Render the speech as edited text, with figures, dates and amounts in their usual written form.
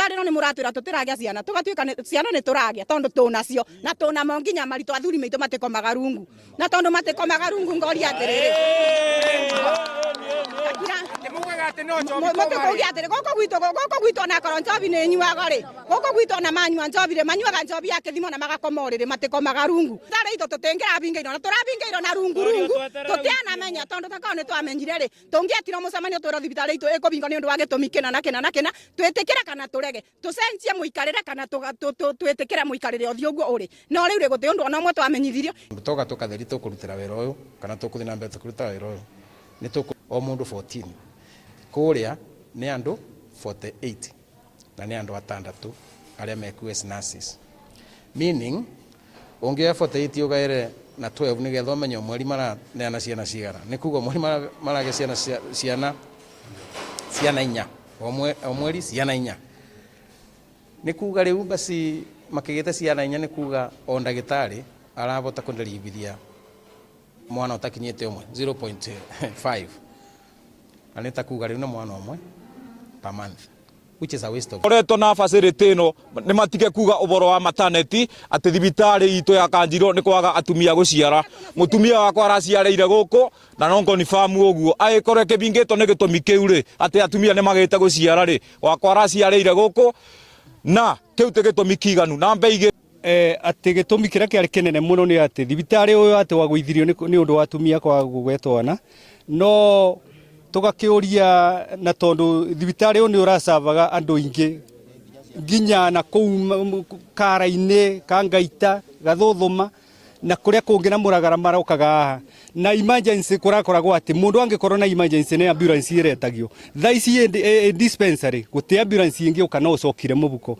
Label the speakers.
Speaker 1: Thibitarĩ ĩno nĩ mũratwĩra tũtĩragĩa ciana, tũgatuĩka ciana nĩ tũragĩa tondũ tũnacio na tũnamo nginya maritũ. Athuri maitũ matikomaga rungu, na tondũ matikomaga rungu, ngoria atĩrĩrĩ, mũtĩkũgia atĩrĩ, gũkũ gwitũ onakorwo njobi nĩ nyuaga rĩ, gũkũ gwitũ ona manyua njobi rĩ, manyuaga njobi ya kĩthimo na magakoma ũrĩrĩ, matikomaga rungu. Thibitarĩ itũ tũtingĩrabingĩirwo na tũrabingĩirwo na rungu rungu, tũtianamenya, tondũ takorwo nĩ twamenyire rĩ, tũngĩetire mũcemanio twĩrwo thibitarĩ itũ ĩkũbingwo nĩ ũndũ wa gĩtũmi kĩna na kĩna na kĩna, twĩtĩkĩre kana tũrege, tũcenjie mũikarĩre kana twĩtĩkĩre mũikarĩre ũthiĩ ũguo ũrĩ. No rĩu rĩ, gũtĩ ũndũ ona ũmwe twamenyithirio.
Speaker 2: Toka tũkatheri tũkũrutĩra wĩra ũyũ kana tũkũthiĩ na mbere tũkĩrutaga wĩra ũyũ, nĩ tũkũ o mũndũ 14 kũrĩa nĩ andũ 48 na nĩ andũ atandatũ arĩa mekuo as nurses, meaning ũngĩoya 48 ũgaĩre na 12 nĩgetha ũmenye o mweri maraneana ciana cigana, nĩ kuga o mweri maragĩa ciana 4, o mweri ciana 4. Nĩ kuga rĩu basi makĩgĩte ciana 4, nĩ kuga o ndagĩtarĩ arabota kũnderibithia mwana ũtakinyĩte ũmwe, 0.5, na nĩ ta kuga rĩu nĩ mwana ũmwe per month, which is a waste of
Speaker 3: Koretwo na facility ĩno nĩ matige kuga ũboro wa maternity atĩ thibitarĩ itũ ya Kanjiro nĩ kwaga atumia gũciara. Mũtumia wakwa araciarĩire gũkũ na no confirm ũguo. Angĩkorwo ĩkĩbingĩtwo nĩ gĩtũmi kĩu rĩ, atĩ atumia nĩ magĩte gũciara rĩ, wakwa araciarĩire gũkũ na kĩu ti gĩtũmi kiganu. Namba 2.
Speaker 4: Atĩ gĩtũmi kĩrĩa kĩarĩ kĩnene mũno nĩ atĩ thibitarĩ ũyũ atĩ wagũithirio nĩ ũndũ wa atumia kwaga gũgĩa twana, no tũgakĩũria na tondũ thibitarĩ ũyũ nĩ ũracavaga andũ aingĩ nginya na kũu kara-inĩ Kangaita, Gathũthũma na kũrĩa kũngĩ na Mũragara marokaga haha na emergency. Kũrakoragwo atĩ mũndũ angĩkorwo na emergency nĩ ambulance ĩretagio. Thaa ici ĩ dispensary, gũtĩ ambulance ĩngĩũka, no ũcokire mũbuko.